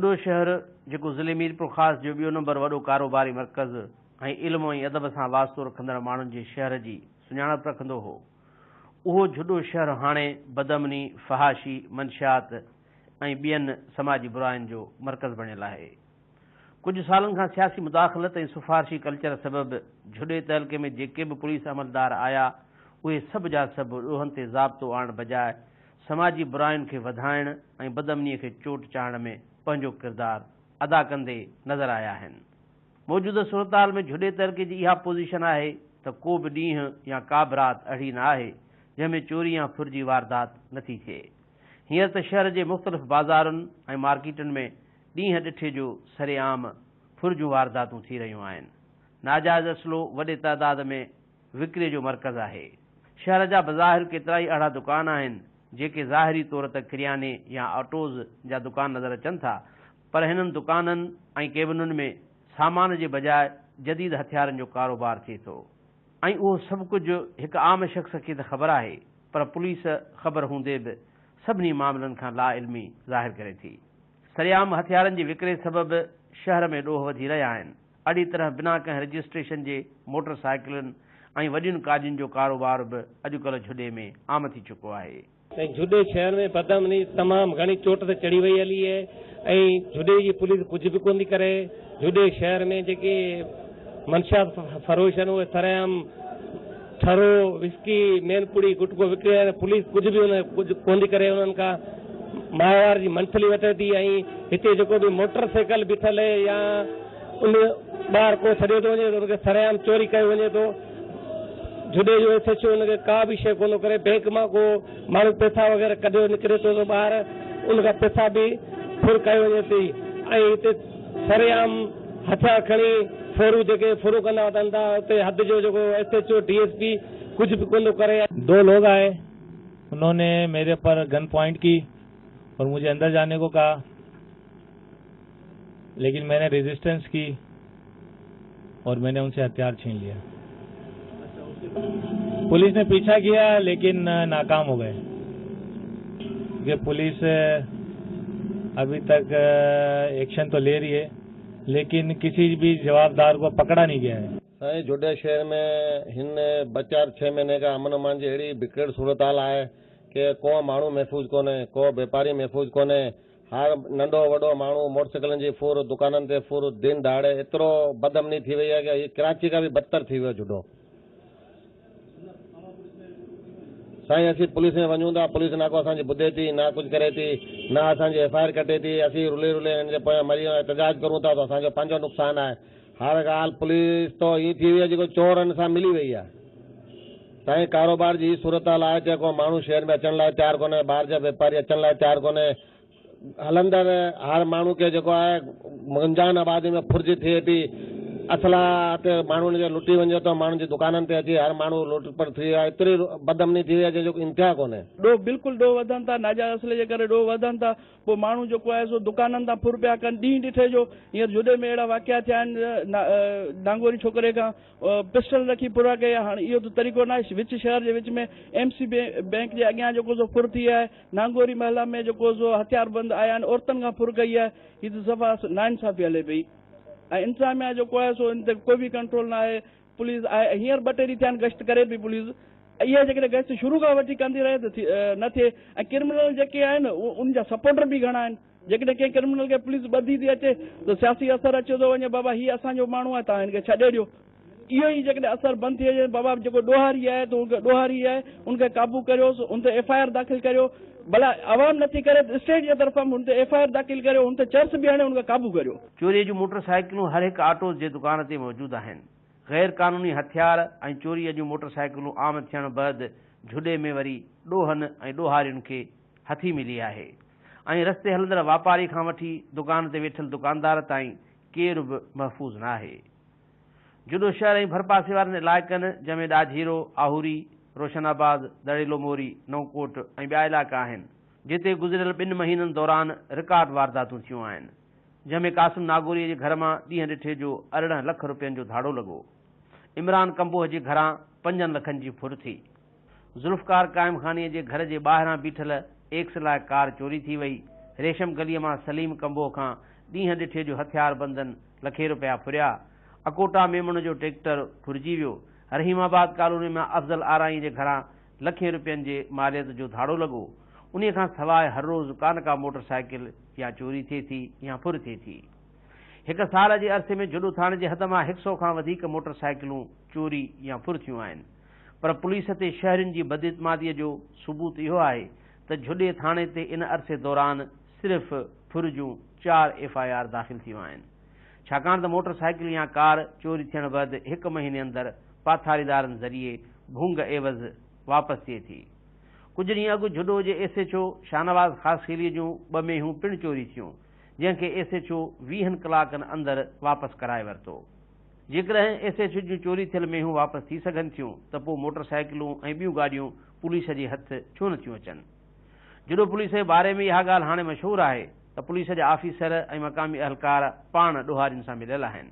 Jhuddo شهر جيڪو ضلعي ميرپورخاص جو ٻيو نمبر وڏو ڪاروباري مرڪز ۽ علم ۽ ادب سان واسطو رکندڙ ماڻهن جي شهر جي سڃاڻپ رکندو هو، اهو جهڏو شهر هاڻي بدامني، فحاشي، منشيات ۽ ٻين سماجي براين جو مرڪز بڻيل آهي. ڪجهه سالن کان سياسي مداخلت ۽ سفارشي ڪلچر سبب جهڏي تعلقي ۾ جيڪي به پوليس عملدار آيا، اهي سڀ جا سڀ ڏوهن تي ضابطو آڻڻ بجاء سماجي براين کي وڌائڻ ۽ بدامني کي چوٽ چاڙهڻ ۾ پنهنجو ڪردار ادا ڪندي نظر آيا آهن. موجوده صورتحال ۾ جهڏي تعلقي جي اها پوزيشن آهي ته ڪو به ڏينهن يا ڪا به رات اهڙي نه آهي جنهن ۾ چوري يا ڦر جي واردات نه ٿي ٿئي. هينئر ته شهر جي مختلف بازارن ۽ مارڪيٽن ۾ ڏينهن ڏٺي جو سرعام ڦر جون وارداتون ٿي رهيون آهن. ناجائز اسلحو وڏي تعداد ۾ وڪري جو مرڪز آهي. شهر جا بظاهر ڪيترائي اهڙا دڪان آهن، جيڪي ظاهري طور ته ڪرياني يا آٽوز جا دڪان نظر اچن ٿا، پر هنن دڪانن ۽ ڪيبنن ۾ سامان جي بجاء جديد هٿيارن جو ڪاروبار ٿئي ٿو ۽ اهو سڀ ڪجهه هڪ عام شخص کي ته خبر آهي، پر پوليس خبر هوندي به سڀني معاملن کان لاعلمي ظاهر ڪري ٿي. سرعام هٿيارن جي وڪري سبب شهر ۾ ڏوهه وڌي رهيا آهن. اھڙي طرح بنا ڪنهن رجسٽريشن جي موٽر سائيڪلن ۽ وڏين گاڏين جو ڪاروبار به اڄڪلهه جهڏي ۾ عام ٿي چڪو آهي. ۽ جهڏي شهر ۾ بدامني تمام گهڻي چوٽ تي چڙهي وئي هلي آهي ۽ جهڏي جي پوليس ڪجهه به ڪونه ٿي ڪري. جهڏي شهر ۾ جيڪي منشيات فروش آهن اهي سرعام ٺرو، وسڪي، مين پڙي، گٽڪو وڪڻي رهيا آهن، پوليس ڪجهه به ان ڪجهه ڪونه ٿي ڪري انهن کان ماهوار جي منٿلي وٺي ٿي ۽ هتي جيڪو به موٽر سائيڪل بيٺل آهي يا ان ٻاهر ڪو ڇڏيو ٿو وڃي ته ان کي سرعام چوري ڪيو وڃي ٿو. جهڏي جو ايس ايڇ او ان کي ڪا به شيء ڪونه ٿو ڪري. بئنڪ مان ڪو ماڻهو پئسا وغيره ڪڍيو نڪري ٿو ته ٻاهر ان کان پئسا به ڦر ڪيو وڃي ٿي ۽ هتي سرعام هٿيار کڻي ڦورو جيڪي ڦرون ڪندا وتن ٿا اتي حد جو جيڪو S H O D S P ڪجهه به ڪونه ٿو ڪري. دو لوگ آئي انهون ني ميري پر گن پوائنٽ ڪي اور مجهي اندر جاني ڪو ڪها. लेकिन मैंने रेजिस्टेंस की और मैंने उनसे हथियार छीन लिया। पुलिस ने पीछा किया लेकिन नाकाम हो गए, क्योंकि पुलिस अभी तक एक्शन तो ले रही है लेकिन किसी भी जवाबदार को पकड़ा नहीं गया है। साईं जुडे शहर में हिन ॿ चारि छह महीने खां अमन अमान जी अहिड़ी बिगड़ियल सूरत हाल आहे की को माण्हू महफ़ूज़ कोन्हे, को वेपारी महफ़ूज़ कोन्हे। हर नंढो वॾो माण्हू मोटरसाइकिलनि जी फुर, दुकाननि ते फुर, दिन दहाड़े एतिरो बदअमनी थी वई आहे की हीअ कराची खां बि बदतर थी वियो जुडो। साईं असीं पुलिस में वञूं था, पुलिस ना को असांजी ॿुधे थी, ना कुझु करे थी, ना असांजी एफ I R कटे थी। असीं रुले रुले हिननि जे पोयां मरी एहतजाज करूं था त असांजो पंहिंजो नुक़सानु आहे। हर ॻाल्हि पुलिस त ईअं थी वई आहे जेको चोरनि सां मिली वई आहे। साईं कारोबार जी सूरत हाल आहे जेको माण्हू शहर में अचण लाइ तयारु कोन्हे, ॿाहिरि जा वेपारी अचण लाइ तयारु कोन्हे। हलंदड़ हर माण्हू खे जेको आहे मुंजान आबादी में फुर्ज थिए थी, असला ते माण्हुनि खे लुटी वञे थो, माण्हुनि जी दुकाननि ते अची हर माण्हू लुट पट थी वई आहे। एतिरी बदअमनी थी वई आहे जंहिंजो इंतिहा कोन्हे। ॾोह बिल्कुलु ॾोह वधनि था, नाजाइज़ असले जे करे ॾोह वधनि था। पोइ माण्हू जेको आहे सो दुकाननि तां फुर पिया कनि। ॾींहुं ॾिठे जो हींअर जुॾे में अहिड़ा वाक़िया थिया आहिनि, नांगोरी छोकिरे खां पिस्टल रखी फुर कई आहे। हाणे इहो त तरीक़ो न आहे। विच शहर जे विच में एम सी बैंक जे अॻियां जेको सो फुर थी आहे, नांगोरी महिला में जेको सो हथियार बंद आया आहिनि, औरतुनि खां फुर कई आहे। हीअ त सफ़ा नाइंसाफ़ी हले पई ऐं इंतिज़ामिया जेको आहे सो इन ते कोई बि कंट्रोल न आहे। पुलिस आहे हींअर ॿ टे ॾींहं थिया आहिनि गश्त करे पई पुलिस। इहा जेकॾहिं गश्त शुरू खां वठी कंदी रहे त न थिए। ऐं क्रिमिनल जेके आहिनि उन जा सपोर्टर बि घणा आहिनि। जेकॾहिं कंहिं क्रिमिनल खे पुलिस ॿधी थी अचे त सियासी असरु अचे थो वञे, बाबा हीअ असांजो माण्हू आहे, तव्हां हिनखे छॾे ॾियो। इहो ई जेकॾहिं असरु बंदि थी वञे, बाबा जेको ॾोहारी आहे त उनखे ॾोहारी आहे, उनखे क़ाबू करियोसि, उन ते एफ I R दाख़िल करियो। भला आवाम नथी करे त स्टेट जे तरफ़ां हुन ते एफ I R दाख़िल करियो, हुन ते चर्स बि हणे उनखे क़ाबू करियो। चोरीअ जूं मोटरसाइकिलूं हर हिकु आटो जे दुकान ते मौजूदु आहिनि। गैर कानूनी हथियार ऐं चोरीअ जूं मोटरसाइकिलूं आम थियण बाद झुॾे में वरी ॾोहनि ऐं ॾोहारियुनि खे हथी मिली आहे ऐं रस्ते हलंदड़ वापारी खां वठी दुकान ते वेठल दुकानदार ताईं केरु बि महफ़ूज़ न आहे। जुॾो शहर ऐं भरपासे वारनि इलाइक़नि जंहिंमें ॾाझीरो, आहूरी, रोशनाबाद, दड़ेलो मोरी, नौकोट ऐं ॿिया इलाइक़ा आहिनि, जिते गुज़िरियल ॿिनि महीननि दौरान रिकॉर्ड वारदातूं थियूं आहिनि, जंहिंमें कासिम नागोरीअ जे घर मां ॾींहं ॾिठे जो 18 लख रुपयनि जो धाड़ो लॻो। इमरान कंबोह जे घरां 5 लखनि जी फुर थी। ज़ुल्फ़कार कायम ख़ानीअ जे घर जे ॿाहिरां बीठल एक्स लाइ कार चोरी थी वई। रेशम गलीअ मां सलीम कंबोह खां ڏينهن ڏٺي جو هٿياربندن لکين رپيا ڦريا. اڪوٽا ميمڻ جو ٽريڪٽر ڦرجي ويو. رحيم آباد ڪالوني مان افضل آرائين جي گهران لکين رپين جي ماليت جو ڌاڙو لڳو. انهيء کان سواء هر روز ڪا نه ڪا موٽر سائيڪل يا چوري ٿئي ٿي يا ڦر ٿئي ٿي. هڪ سال جي عرصي ۾ جهڏو ٿاڻي جي حد مان هڪ سئو کان وڌيڪ موٽر سائيڪلون چوري يا ڦر ٿيون آهن. پر پوليس تي شهرين جي بداعتماديء جو ثبوت اهو آهي ته جهڏي ٿاڻي تي ان عرصي دوران صرف ڦر جون چار ايف I R داخل ٿيون آهن. ڇاڪاڻ ته موٽر سائيڪل يا ڪار چوري ٿيڻ بعد هڪ مهيني اندر پاٿاريدارن ذريعي ڀونگ عيوض واپس ٿئي ٿي. ڪجهه ڏينهن اڳ جهڏو جي ايس ايڇ او شاهنواز خاصخيلي جون ٻه مينهون پڻ چوري ٿيون، جنهن کي ايس ايڇ او ويهن ڪلاڪن اندر واپس ڪرائي ورتو. جيڪڏهن ايس ايڇ او جون چوري ٿيل مينهون واپس ٿي سگهن ٿيون ته پوء موٽر سائيڪلون ۽ ٻيون گاڏيون پوليس جي هٿ ڇو نه ٿيون اچن؟ جهڏو پوليس جي باري ۾ اها ڳالهه هاڻي مشهور آهي ته پوليس جا آفيسر ۽ مقامي اهلڪار پاڻ ڏوهارين سان مليل آهن.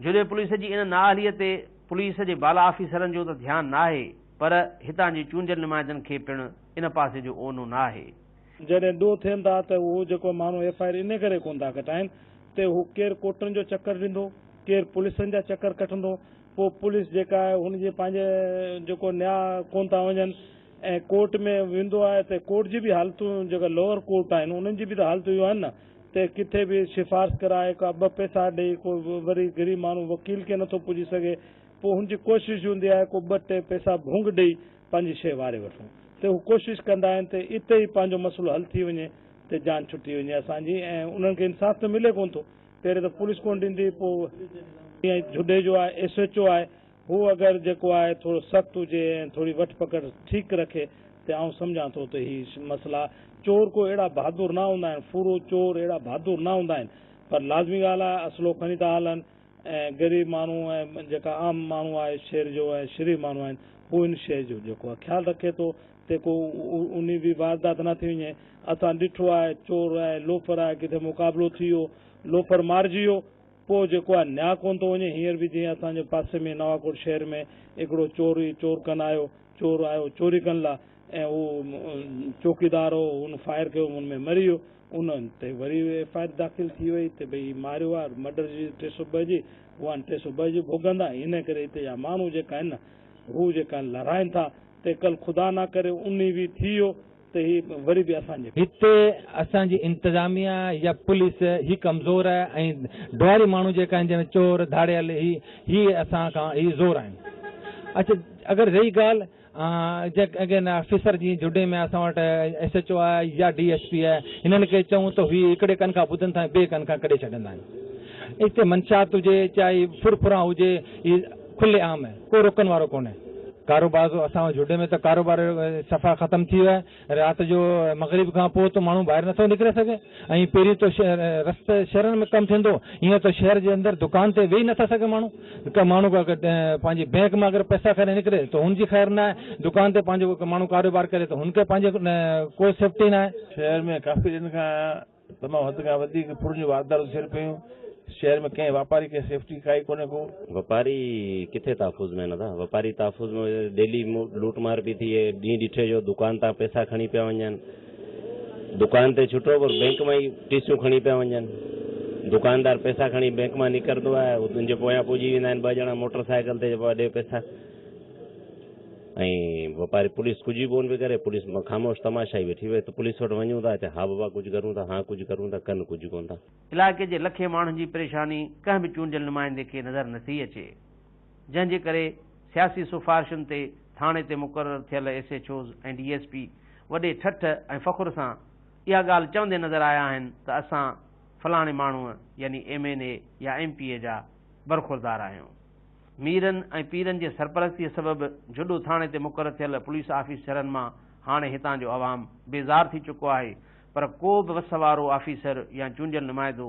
جهڏي پوليس جي ان نااهليء تي پوليس جي بالا آفيسرن جو ته ڌيان ناهي پر هتان جي چونڊيل نمائندن کي پڻ ان پاسي جو اونو ناهي. جڏهن ڏوهه ٿين ٿا ته اهو جيڪو ماڻهو ايف I R انهي ڪري ڪونه ٿا ڪٽائين ته هو ڪير ڪورٽن جو چڪر ڏيندو، ڪير پوليسن جا چڪر ڪٽندو، پوء پوليس جيڪا آهي هن جي پنهنجي جيڪو نياء ڪونه ٿا وڃن ۽ ڪورٽ ۾ ويندو آهي ته ڪورٽ جي به حالتون جيڪا لوئر ڪورٽ آهن انهن جي به ته حالتون اهيون آهن نه ته ڪٿي به سفارش ڪرائي ڪا ٻه پئسا ڏئي ڪو وري غريب ماڻهو وڪيل کي نٿو پڄي سگهي پوء هن جي ڪوشش هوندي آهي ڪو ٻه ٽي پئسا ڀونگ ڏئي پنهنجي شيء واري وٺون ته هو ڪوشش ڪندا آهن ته اتي ئي پنهنجو مسئلو حل ٿي وڃي ته جان ڇٽي وڃي اسان جي ۽ انهن کي انصاف ته ملي ڪونه ٿو پهرين ته پوليس ڪونه ڏيندي پوء جهڏي جو آهي ايس ايڇ او آهي هو اگر جيڪو آهي ٿورو سخت هجي ۽ ٿوري وٺ پڪڙ ٺيڪ رکي ته آئون سمجهان ٿو ته هي مسئلا چور ڪو اهڙا بهادر نه هوندا آهن ڦورو چور اهڙا بهادر نه هوندا آهن پر لازمي ڳالهه آهي اصلو کڻي ٿا هلن ۽ غريب ماڻهو ۽ جيڪا عام ماڻهو آهي شهر جو ۽ شريف ماڻهو آهن هو ان شيء جو جيڪو آهي خيال رکي ٿو ته ڪو انهي به واردات نه ٿي وڃي اسان ڏٺو آهي چور آهي لوفر آهي ڪٿي مقابلو ٿي ويو لوفر مارجي ويو پوء جيڪو آهي نياء ڪونه ٿو وڃي، هينئر به جيئن اسان جي پاسي ۾ نواڪوٽ شهر ۾ هڪڙو چور ئي چور ڪن آيو، چور آيو چوري ڪن لا ۽ اهو چوڪيدار هو ان فائر ڪيو ان ۾ مري ويو، ان تي وري ايف I R داخل ٿي وئي ته ڀئي هي ماريو آهي مڊر جي 302 جي، هو هاڻي 302 جي ڀوڳندا، ان ڪري هتي جا ماڻهو جيڪا آهن نه هو جيڪا آهن لڙائين ٿا ته ڪل خدا نه ڪري انهي به ٿي ويو ته هي وري به اسان جي. هتي اسان جي انتظاميا يا پوليس هي ڪمزور آهي ۽ ڊواري ماڻهو جيڪا آهن جنهن ۾ چور ڌاڙيل هي هي اسان کان هي زور آهن اڇا اگر رهي ڳالهه جيڪڏهن آفيسر جي جهڏي ۾ اسان وٽ ايس ايڇ او آهي يا ڊي ايس پي آهي هنن کي چئون ته هي هڪڙي ڪن کان ٻڌن ٿا ۽ ٻئي ڪن کان ڪڍي ڇڏندا آهن هتي منشيات هجي چاهي ڦر ڦران هجي هي کلي عام آهي ڪو روڪن وارو ڪونهي. ڪاروبار اسان وٽ جهڏي ۾ ته ڪاروبار صفا ختم ٿي ويو آهي رات جو مغرب کان پوء ته ماڻهو ٻاهر نٿو نڪري سگهي ۽ پهرين ته رستي شهرن ۾ ڪم ٿيندو هو هينئر ته شهر جي اندر دڪان تي ويهي نٿا سگهن ماڻهو ڪا ماڻهو پنهنجي بينڪ مان اگر پئسا کڻي نڪري ته هن جي خير نه آهي دڪان تي پنهنجو ماڻهو ڪاروبار ڪري ته هن کي پنهنجي ڪو سيفٽي نه آهي. شهر ۾ ڪافي ڏينهن کان تمام حد کان وڌيڪ ڦرن جون وارداتون ٿين پيون، شهر ۾ ڪنهن واپاري کي سيفٽي ڪائي ڪونهي ڪو. واپاري ڪٿي تحفظ ۾ نٿا، واپاري تحفظ ۾ هجي ڊيلي لوٽ مار پئي ٿئي، ڏينهن ڏٺي جو دڪان تان پئسا کڻي پيا وڃن، دڪان تي ڇٽو پر بينڪ مان ئي ٽيسيون کڻي پيا وڃن، دڪاندار پئسا کڻي بينڪ مان نڪرندو آهي ان جي پويان پڄي ويندا آهن ٻه ڄڻا موٽر سائيڪل تي چئبو آهي ڏي پئسا. ۽ واپاري پوليس ڪجهه ئي ڪونه پئي ڪري پوليس خاموش تماشائي ويٺي وئي ته پوليس وٽ وڃون ٿا ته ها بابا ڪجهه ڪرون ٿا ها ڪجهه ڪرون ٿا ڪن ڪجهه ڪونه ٿا. علائقي جي لکين ماڻهن جي پريشاني ڪنهن به چونڊيل نمائندي کي نظر نٿي اچي جنهن جي ڪري سياسي سفارشن تي ٿاڻي تي مقرر ٿيل S H Os ۽ D S P وڏي ٺٺ ۽ فخر سان اها ڳالهه چوندي نظر آيا آهن ته اسان فلاڻي ماڻهوء يعني ايم اين اي يا ايم پي اي جا برخوردار آهيون. ميرن ۽ پيرن جي سرپرستيء سبب جهڏو ٿاڻي تي مقرر ٿيل پوليس آفيسرن مان هاڻي هتان جو عوام بيزار ٿي چڪو آهي پر ڪو به وس وارو آفيسر يا چونڊيل نمائندو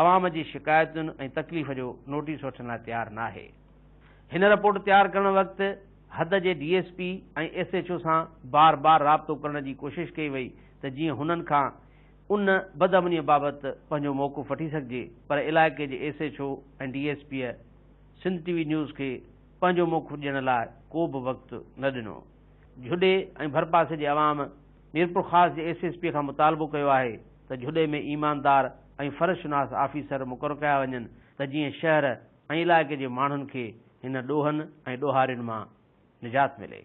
عوام جي شڪايتن ۽ تڪليف جو نوٽيس وٺڻ لاء تيار ناهي. هن رپورٽ تيار ڪرڻ وقت حد جي D S P ۽ S H O سان بار بار رابطو ڪرڻ جي ڪوشش ڪئي وئي ته جيئن هنن کان ان بدامنيء بابت پنهنجو موقف وٺي سگهجي پر علائقي جي S H O ۽ D S P Sindh ٽي وي نيوز کي پنهنجو موقف ڏيڻ لاء ڪو به وقت نه ڏنو. جهڏي ۽ ڀرپاسي جي عوام ميرپورخاص جي ايس ايس پي کان مطالبو ڪيو آهي ته جهڏي ۾ ايماندار ۽ فرض شناس آفيسر مقرر ڪيا وڃن ته جيئن شهر ۽ علائقي جي ماڻهن کي هن ڏوهن ۽ ڏوهارين مان نجات ملي.